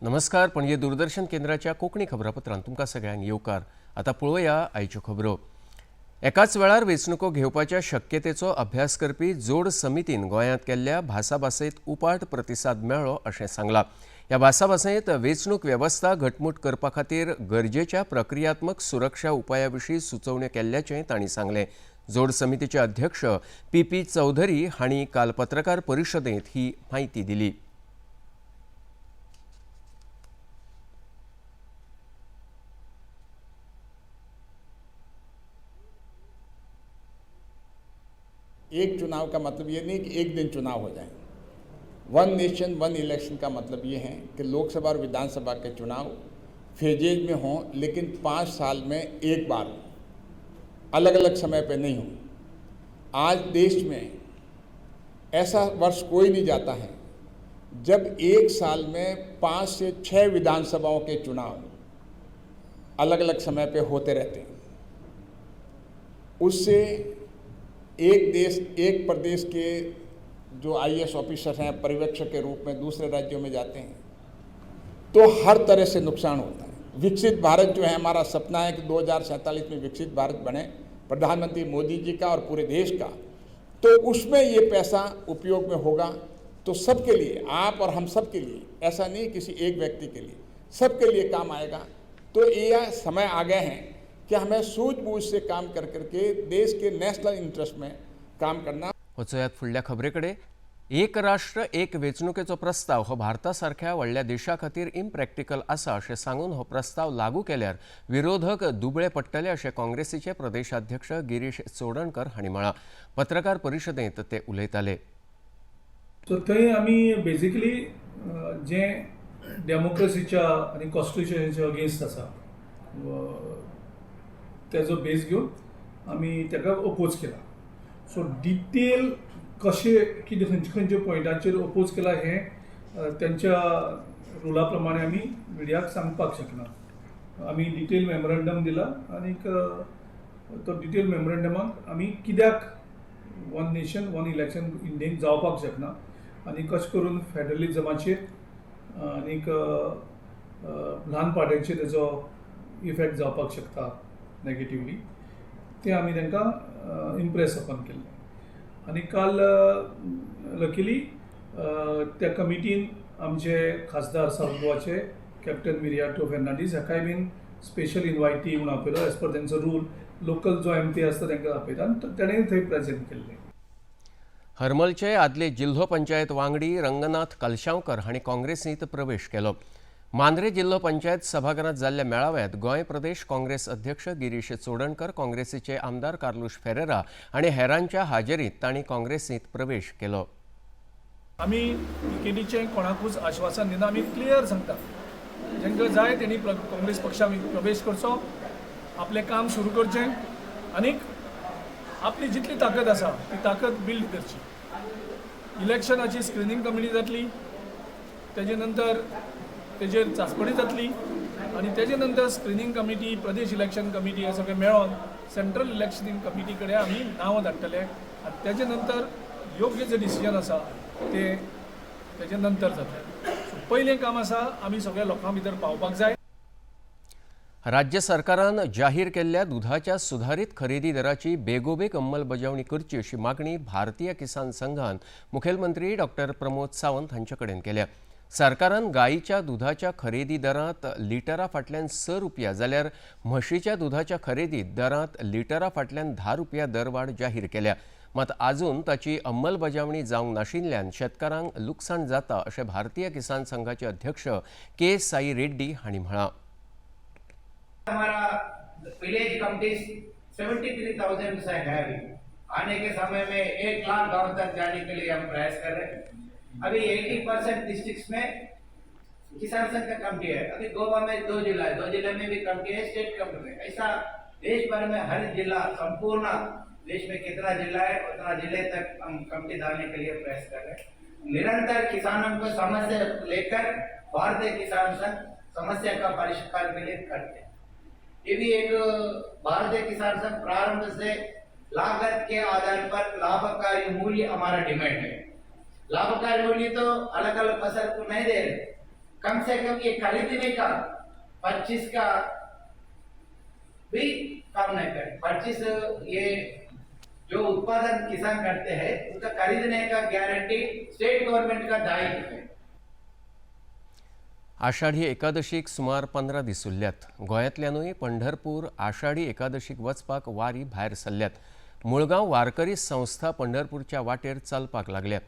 नमस्कार, पणजे दूरदर्शन केंद्राच्या कोंकणी खबरापत्रांत तुमकां सगळ्यांक येवकार. आतां पळोवया आयच्यो खबरो. एकाच वेळार वेंचणुको घेवपाच्या शक्यतेचो अभ्यास करपी जोड समितीन गोंयांत केल्ल्या भासाभासेंत उपाट प्रतिसाद मेळ्ळो अशें सांगलां. ह्या भासाभासेंत वेंचणूक वेवस्था घटमूट करपा खातीर गरजेच्या प्रक्रियात्मक सुरक्षा उपाया विशीं सुचोवण्यो केल्ल्याचें तांणी सांगलें. जोड समितीचे अध्यक्ष पी पी चौधरी हांणी काल पत्रकार परिशदेंत ही म्हायती दिली. एक चुनाव का मतलब ये नहीं कि एक दिन चुनाव हो जाए. वन नेशन वन इलेक्शन का मतलब ये है कि लोकसभा और विधानसभा के चुनाव फेजेज में हों, लेकिन 5 साल में एक बार, अलग अलग समय पे नहीं हों. आज देश में ऐसा वर्ष कोई नहीं जाता है जब एक साल में 5 से 6 विधानसभाओं के चुनाव अलग अलग समय पे होते रहते हैं. उससे एक देश एक प्रदेश के जो आईएएस ऑफिसर हैं पर्यवेक्षक के रूप में दूसरे राज्यों में जाते हैं तो हर तरह से नुकसान होता है. विकसित भारत जो है, हमारा सपना है कि 2047 में विकसित भारत बने, प्रधानमंत्री मोदी जी का और पूरे देश का, तो उसमें ये पैसा उपयोग में होगा तो सबके लिए, आप और हम सब के लिए, ऐसा नहीं किसी एक व्यक्ति के लिए, सबके लिए काम आएगा. तो ये समय आ गए हैं कि हमें सूझबूझ से काम कर करके देश के नेशनल इंटरेस्ट में काम करना. वचूयात फुडल्या खबरे कडेन. एक राष्ट्र एक वेंचणुकेचो प्रस्ताव हो भारता सारख्या व्हडल्या देशा खातीर इम्प्रॅक्टिकल आसा अशें सांगून हो प्रस्ताव लागू केल्यार विरोधक दुबळे पडटले अशें काँग्रेसीचे प्रदेशाध्यक्ष गिरीश चोडणकर हांणी म्हळां. पत्रकार परिशदेंत ते उलयताले. सो थंय आमी बेजिकली जें डेमोक्रेसीच्या आनी कॉन्स्टिट्युशनाच्या अगेन्स्ट आसा तेजो बेस घेवन आमी ताका अपोज केला. सो डिटेल कशें कितें खंयचे खंयचे पॉयंटाचेर अपोज केला हें तेंच्या रुला प्रमाणे आमी मिडियाक सांगपाक शकना. आमी डिटेल मेमोरंडम दिला आनीक तो डिटेल मेमोरंडमाक आमी कित्याक वन नेशन वन इलेक्शन इंडियेन जावपाक शकना आनी कशें करून फेडरलिजमाचेर आनीक ल्हान पार्ट्यांचेर तेजो इफेक्ट जावपाक शकता नेगेटिवली, तें आमी तांकां इम्प्रेस अपॉन केल्लें. आनी काल लकीली त्या कमिटीन आमचे खासदार सावथ गोवाचे कॅप्टन विरियाटो फेर्नांडीस हाकाय बीन स्पेशल इनवायटी म्हणून आपयलो. एज पर तेंचो रूल लोकल जो एम पी आसता तांकां आपयता आनी तेणें थंय प्रेजेंट केल्लें. हरमलचे आदले जिल्हो पंचायत वांगडी रंगनाथ कलशांवकर हांणी काँग्रेसींत प्रवेश केलो. मांद्रे जिल्हो पंचायत सभाघरांत जाल्ल्या मेळाव्यांत गोंय प्रदेश काँग्रेस अध्यक्ष गिरीश चोडणकर, काँग्रेसीचे आमदार कार्लूश फेरेरा आनी हेरांच्या हाजेरींत तांणी काँग्रेसींत प्रवेश केलो. आमी तिकेटीचें कोणाकूच आश्वासन दिना. आमी क्लियर सांगता, जांकां जाय तेणी काँग्रेस पक्षांत प्रवेश करचो, आपलें काम सुरू करचें आनीक आपली जितली ताकद आसा ती ताकद बिल्ड करची. इलेक्शनाची स्क्रिनींग कमिटी जातली, तेजे नंतर तेजेर चांचपणी जातली आनी तेजे नंतर screening committee, Pradesh election committee हे सगळे मेळोन सेंट्रल इलेक्शन कमिटी कडेन आमी नांवां धाडटले आनी तेजे नंतर योग्य जें डिसिजन आसा तें तेजे नंतर जातलें. पयलें काम आसा आमी सगळ्या लोकां भितर पावपाक जाय. राज्य सरकारान जाहीर केल्ल्या दुधाच्या सुधारित खरेदी दराची बेगोबेग अंमलबजावणी करची अशी मागणी भारतीय किसान संघान मुखेलमंत्री डॉक्टर प्रमोद सावंत हांचे कडेन केल्या. सरकारान गायीच्या दुधाच्या खरेदी दरांत लिटरा फाटल्यान 6 रुपया जाल्यार म्हशीच्या दुधाच्या खरेदी दरांत लिटरा फाटल्यान 10 रुपया दरवाड जाहीर केल्या. मात आजून ताची अंमलबजावणी जावंक नाशिल्ल्यान शेतकारांक लुकसाण जाता अशें भारतीय किसान संघाचे अध्यक्ष के साई रेड्डी हांणी म्हळां. हमारा विलेज कमिटीज 73,000 से है अभी. आने के समय में 1 लाख गांव तक जाने के लिए हम प्रयास कर रहे हैं. अभी 80% डिस्ट्रिक्ट्स में किसान संघ का कमिटी है. अभी गोवा में 2 जिला है, 2 जिले में भी कमिटी है, स्टेट कमिटी है. ऐसा देश भर में हर जिला, संपूर्ण देश में कितना जिला है उतना जिले तक हम कमिटी डालने के लिए प्रयास कर रहे हैं. निरंतर किसानों को समस्या लेकर भारतीय किसान संघ समस्या का परिष्कार के लिए करते हैं. ये भी एक भारतीय किसान संघ प्रारंभ से लागत के आधार पर लाभकारी मूल्य हमारा डिमांड है. लाभकारी मूल्य तो अलग अलग फसल को नहीं दे रहे, कम से कम ये खरीदने का 25 का भी कम नहीं करें। 25 ये जो उत्पादन किसान करते हैं उसका खरीदने का गारंटी स्टेट गवर्नमेंट का दायित्व है। आषाढी एकादशीक सुमार 15 दीस उरल्यात। गोंयांतल्यानूय पंढरपूर आषाढी एकादशीक वचपाक वारी भायर सरल्यात। मुळगांव वारकरी संस्था पंढरपूरच्या वाटेर चलपाक लागल्या।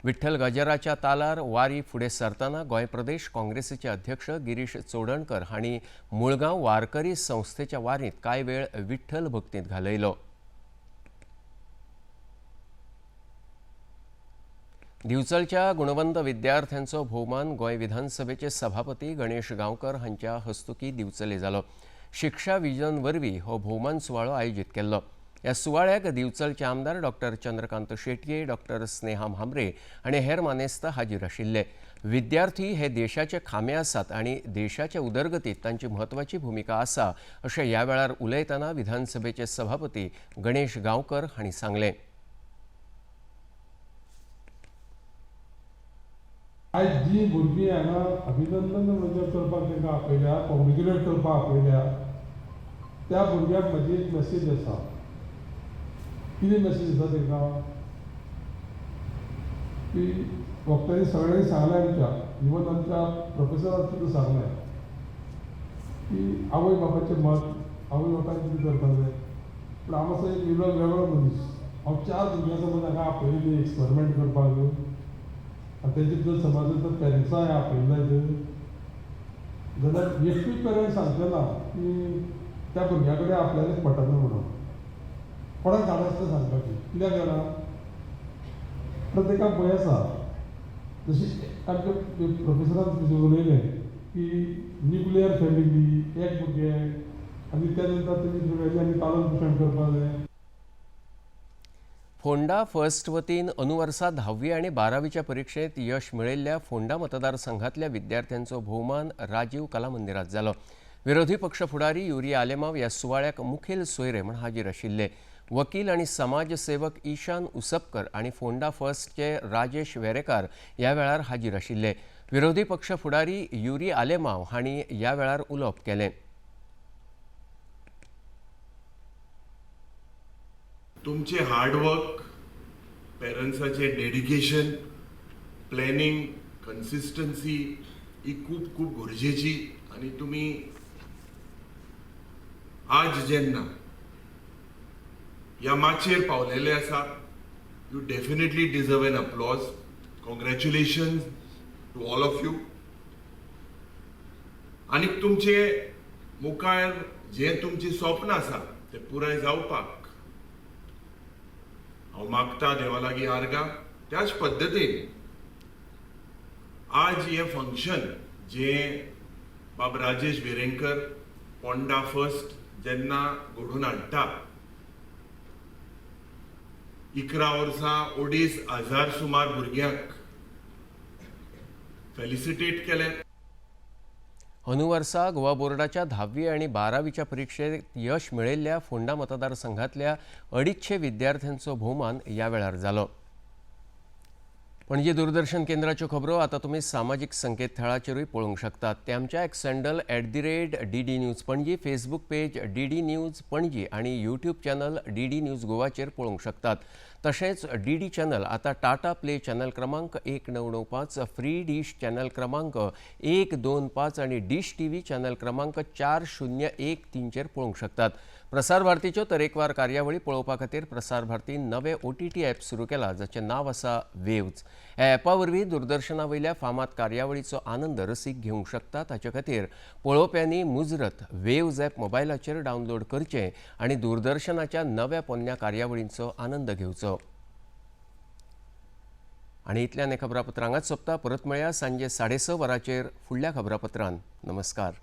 विठ्ठल गजराच्या तालार वारी फुडें सरतना गोंय प्रदेश काँग्रेसीचे अध्यक्ष गिरीश चोडणकर हांणी मुळगांव वारकरी संस्थेच्या वारींत कांय वेळ विठ्ठल भक्तींत घालयलो। दिवचलच्या गुणवंत विद्यार्थ्यांचो भोवमान गोंय विधानसभेचे सभापती गणेश गांवकर हांच्या हस्तुकी दिवचले जालो। शिक्षा विजन वरवीं हो भोवमान सुवाळो आयोजीत केल्लो। ह्या सुवाळ्याक दिवचलचे आमदार डॉक्टर चंद्रकांत शेटये, डॉक्टर स्नेहा म्हांबरे आनी हेर मानेस्त हाजीर आशिल्ले। विद्यार्थी हे देशाचे खांबे आसात आनी देशाचे उदरगतीत तांची म्हत्वाची भुमिका आसा अशें ह्या वेळार उलयतना विधानसभेचे सभापती गणेश गांवकर हांणी सांगलें। आयज जी भुरगीं हांगा अभिनंदन म्हणजे करपाक तांकां आपयल्या, कॉंग्रेच्युलेट करपाक आपयल्या, त्या भुरग्यांक म्हजी एक मेसेज आसा। कितें मेसेज आसा तांकां की वक्त्यांनी सगळ्यांनी सांगलें, आमच्या इवन आमच्या प्रोफेसरान सुद्दां सांगलें की आवय बापाचें मत, आवय बापायन कितें करपाक जाय। पूण हांव असो एक वेगळो वेगळो मनीस, हांव 4 भुरग्यां समज हांगा आपयलें एक्सपेरिमेंट करपाक आनी तेजे भितर समज जर पेरंट्सांक आपयलें जाल्यार एकूय पेरंट्स सांगचे ना की त्या भुरग्या कडेन आपल्यालेच पटना म्हणून। कोणाक धाडस आसता सांगपाची, कित्याक जाणा प्रत्येकाक भंय आसा। जशी आमच्या प्रोफेसरान उलयलें की न्युक्लियर फॅमिली, एक भुरगें आनी त्या नंतर तेजी भुरग्याची आनी पालन पोशण करपाक जाय। फोंडा फर्स्ट वतीन अनुवर्सा 10वी आनी 12वीच्या परिक्षेत यश मेळिल्ल्या फोंडा मतदारसंघातल्या विद्यार्थ्यांचो भोवमान राजीव कला मंदिरात जालो। विरोधी पक्ष फुडारी युरी आलेमाव ह्या सुवाळ्याक मुखेल सोयरे म्हूण हाजीर आशिल्ले। वकील आनी समाजसेवक ईशान उसपकर आनी फोंडा फर्स्टचे राजेश वेरेकार ह्या वेळार हाजीर आशिल्ले। विरोधी पक्ष फुडारी युरी आलेमाव हांणी ह्या वेळार उलोवप केलें। तुमचे हार्डवर्क, पेरंट्साचे डेडिकेशन, प्लॅनिंग, कन्सिस्टन्सी ही खूब खूब गरजेची। आनी तुमी आज जेन्ना ह्या माचयेर पावलेले आसा, you definitely deserve an applause. Congratulations to all of you. आनी तुमचे मुखार जें तुमचीं स्वप्न आसा तें पुराय जावपाक हांव मागता देवा लागीं आर्गां। त्याच पद्दतीन आज हें फंक्शन जें बाब राजेश वेरेंकर पोंडा फर्स्ट जेन्ना घडोवन हाडटा, 11 वर्सां 2,500 सुमार भुरग्यांक फेलिसिटेट केलें। अनुवर्सा गोवा बोर्डाच्या 10वी आनी 12वीच्या परिक्षेत यश मेळिल्ल्या फोंडा मतदारसंघातल्या 250 विद्यार्थ्यांचो भोवमान ह्या वेळार जालो। पणजी दूरदर्शन केंद्राच्यो खबरो आता तुमी सामाजीक संकेतथळाचेरूय पळोवंक शकतात। ते आमच्या X handle @DD News Panaji, Facebook page DD News Panaji आनी यूट्यूब चॅनल DD news गोवाचेर पळोवंक शकतात। तशेंच DD channel आता टाटा प्ले चॅनल क्रमांक 1995, फ्री डिश चॅनल क्रमांक 125 आनी डिश TV channel क्रमांक 4013चेर पळोवंक शकतात। प्रसार भारतीच्यो तरेकवार कार्यावळी पळोवपा खातीर प्रसार भारतीन नवे OTT app सुरू केला, जाचें नांव आसा वेव्ज। ह्या ॲपा वरवीं दूरदर्शना वयल्या फामाद कार्यावळीचो आनंद रसीक घेवंक शकता। ताचे खातीर पळोवप्यांनी मुजरत वेव्ज ॲप मोबायलाचेर डावनलोड करचें आनी दूरदर्शनाच्या नव्या पोन्न्या कार्यावळींचो आनंद घेवचो। आनी इतल्यान हें खबरापत्र हांगाच सोंपता। परत मेळया सांजे 6:30 वरांचेर फुडल्या खबरापत्रान। नमस्कार।